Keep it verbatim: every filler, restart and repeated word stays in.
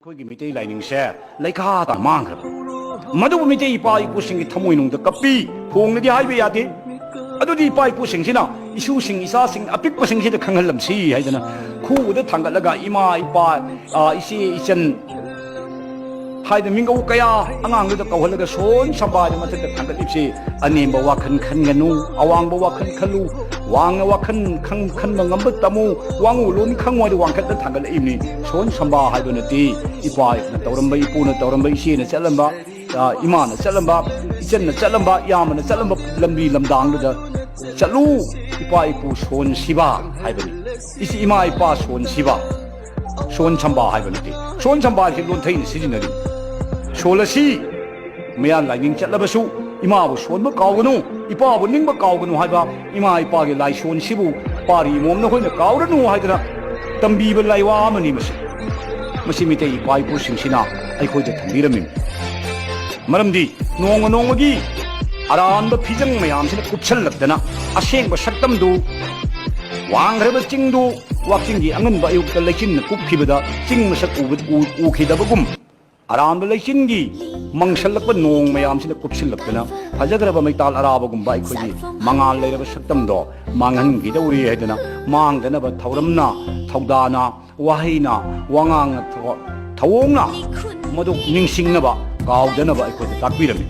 ꯑꯩꯈꯣꯏꯒꯤ ꯃꯤꯇꯩ ꯂꯥꯏꯅꯤꯡꯁꯦ ꯂꯩꯈꯥ ꯇꯥꯅ ꯃꯥꯡꯈ꯭ꯔꯕ꯫ ꯃꯗꯨꯕꯨ ꯃꯤꯇꯩ ꯏꯄꯥ ꯏꯄꯨꯁꯤꯡꯒꯤ ꯊꯃꯣꯏꯅꯨꯡꯗ ꯀꯞꯄꯤ, ꯐꯣꯡꯅꯗꯤ ꯍꯥꯏꯕ ꯌꯥꯗꯦ꯫ ꯑꯗꯨꯗꯤ ꯏꯄꯥ ꯏꯄꯨꯁꯤꯡꯁꯤꯅ ꯏꯁꯨꯁꯤꯡ, ꯏꯆꯥꯁꯤꯡ ꯑꯄꯤꯛꯄꯁꯤꯡꯁꯤꯗ ꯈꯪꯍꯜꯂꯝꯁꯤ ꯍꯥꯏꯗꯅ ꯈꯨꯎꯗ ꯊꯥꯡꯒꯠꯂꯒ ꯏꯃꯥ, ꯏꯄꯥ, ꯑ, ꯏꯆꯦ, ꯏꯆꯟ ꯍꯥꯏꯗꯅ ꯃꯤꯡꯒꯧ ꯀꯌꯥ ꯑꯉꯥꯡꯗꯨꯗ ꯀꯧꯍꯜꯂꯒ ꯁꯣꯟ ꯁꯝꯕꯥꯏꯗ ꯃꯊꯛꯇ ꯊꯥꯡꯒꯠꯂꯤꯕꯁꯤ, ꯑꯅꯦꯝꯕ ꯋꯥꯈꯜ ꯈꯟꯒꯅꯨ, ꯑꯋꯥꯡꯕ ꯋꯥꯈꯜ ꯈꯜꯂꯨ, ꯋꯥꯡꯅ ꯋꯥꯈꯜ ꯈꯪ-, ꯈꯟꯕ ꯉꯝꯕ ꯇꯝꯃꯨ, ꯋꯥꯉꯨ ꯂꯣꯟ ꯈꯪꯉꯨ ꯍꯥꯏꯗ ꯋꯥꯡꯈꯠꯇ ꯊꯥꯡꯒꯠꯂꯛꯏꯕꯅꯤ꯫ ꯁꯣꯟ ꯁꯝꯕꯥ ꯍꯥꯏꯕ ꯅꯠꯇꯦ꯫ ꯏꯄꯥꯅ ꯇꯧꯔꯝꯕ, ꯏꯄꯨꯅ ꯇꯧꯔꯝꯕ, ꯏꯆꯦꯅ ꯆꯠꯂꯝꯕ, ꯑ, ꯏꯃꯥꯅ ꯆꯠꯂꯝꯕ, ꯏꯆꯟꯅ ꯆꯠꯂꯝꯕ, ꯏꯌꯥꯝꯕꯅ ꯆꯠꯂꯝꯕ ꯂꯝꯕꯤ ꯂꯝꯗꯥꯡꯗꯨꯗ ꯆꯠꯂꯨ꯫ ꯏꯄꯥ ꯏꯄꯨ ꯁꯣꯟ ꯁꯤꯕ ꯍꯥꯏꯕꯅꯤ꯫ ꯏꯆꯦ ꯏꯃꯥ ꯏꯄꯥ ꯁꯣꯟ ꯁꯤꯕ, ꯁꯣꯟ ꯁꯝꯕꯥ ꯍꯥꯏꯕ ꯅꯠꯇꯦ꯫ ꯁꯣꯟ ꯁꯝꯕꯥ ꯍꯥꯏꯁꯤ ꯂꯣꯟꯊꯩꯅ ꯁꯤꯖꯤꯟꯅꯔꯤ꯫ ꯁꯣꯜꯂꯁꯤ, ꯃꯌꯥ ꯂꯥꯏꯅꯤꯡ ꯆꯠꯂꯕꯁꯨ, ꯏꯃꯥꯕꯨ ꯁꯣꯟꯕ ꯀꯥꯎꯒꯅꯨ, ꯏꯄꯥꯕꯨ ꯅꯤꯡꯕ ꯀꯥꯎꯒꯅꯨ ꯍꯥꯏꯕ ꯏꯃꯥ ꯏꯄꯥꯒꯤ ꯂꯥꯏꯁꯣꯟꯁꯤꯕꯨ ꯄꯥꯔꯤ ꯃꯣꯝ ꯅꯈꯣꯏꯅ ꯀꯥꯎꯔꯅꯨ ꯍꯥꯏꯗꯅ ꯇꯝꯕꯤꯕ ꯂꯥꯏꯋꯥ ꯑꯃꯅꯤ ꯃꯁꯤ꯫ ꯃꯁꯤ ꯃꯤꯇꯩ ꯏꯄꯥ ꯏꯄꯨꯁꯤꯡꯁꯤꯅ ꯑꯩꯈꯣꯏꯗ ꯊꯝꯕꯤꯔꯝꯃꯤ꯫ ꯃꯔꯝꯗꯤ ꯅꯣꯡꯃ ꯅꯣꯡꯃꯒꯤ ꯑꯔꯥꯟꯕ ꯐꯤꯖꯪ ꯃꯌꯥꯝꯁꯤꯅ ꯀꯨꯞꯁꯜꯂꯛꯇꯅ ꯑꯁꯦꯡꯕ ꯁꯛꯇꯝꯗꯨ ꯋꯥꯡꯈ꯭ꯔꯕ ꯆꯤꯡꯗꯨ ꯋꯥꯛꯆꯤꯡꯒꯤ ꯑꯉꯟꯕ ꯑꯌꯨꯛꯇ ꯂꯩꯆꯤꯟꯅ ꯀꯨꯞꯈꯤꯕꯗ ꯆꯤꯡ ꯃꯁꯛ ꯎꯕ-, ꯎ-, ꯎꯈꯤꯗꯕꯒꯨꯝ ꯑꯔꯥꯟꯕ ꯂꯩꯆꯤꯟꯒꯤ ꯃꯪꯁꯜꯂꯛꯄ ꯅꯣꯡ ꯃꯌꯥꯝꯁꯤꯅ ꯀꯨꯞꯁꯤꯜꯂꯛꯇꯅ ꯐꯖꯈ꯭ꯔꯕ ꯃꯩꯇꯥꯜ ꯑꯔꯥꯕꯒꯨꯝꯕ ꯑꯩꯈꯣꯏꯒꯤ ꯃꯉꯥꯜ ꯂꯩꯔꯕ ꯁꯛꯇꯝꯗꯣ ꯃꯥꯡꯍꯟꯈꯤꯗꯧꯔꯤ ꯍꯥꯏꯗꯅ ꯃꯥꯡꯗꯅꯕ ꯊꯧꯔꯝꯅ, ꯊꯧꯗꯥꯅ, ꯋꯥꯍꯩꯅ, ꯋꯥꯉꯥꯡꯅ, ꯊ-, ꯊꯧꯑꯣꯡꯅ ꯃꯗꯨ ꯅꯤꯡꯁꯤꯡꯅꯕ, ꯀꯥꯎꯗꯅꯕ ꯑꯩꯈꯣꯏꯗ ꯇꯥꯛꯄꯤꯔꯝꯃꯤ꯫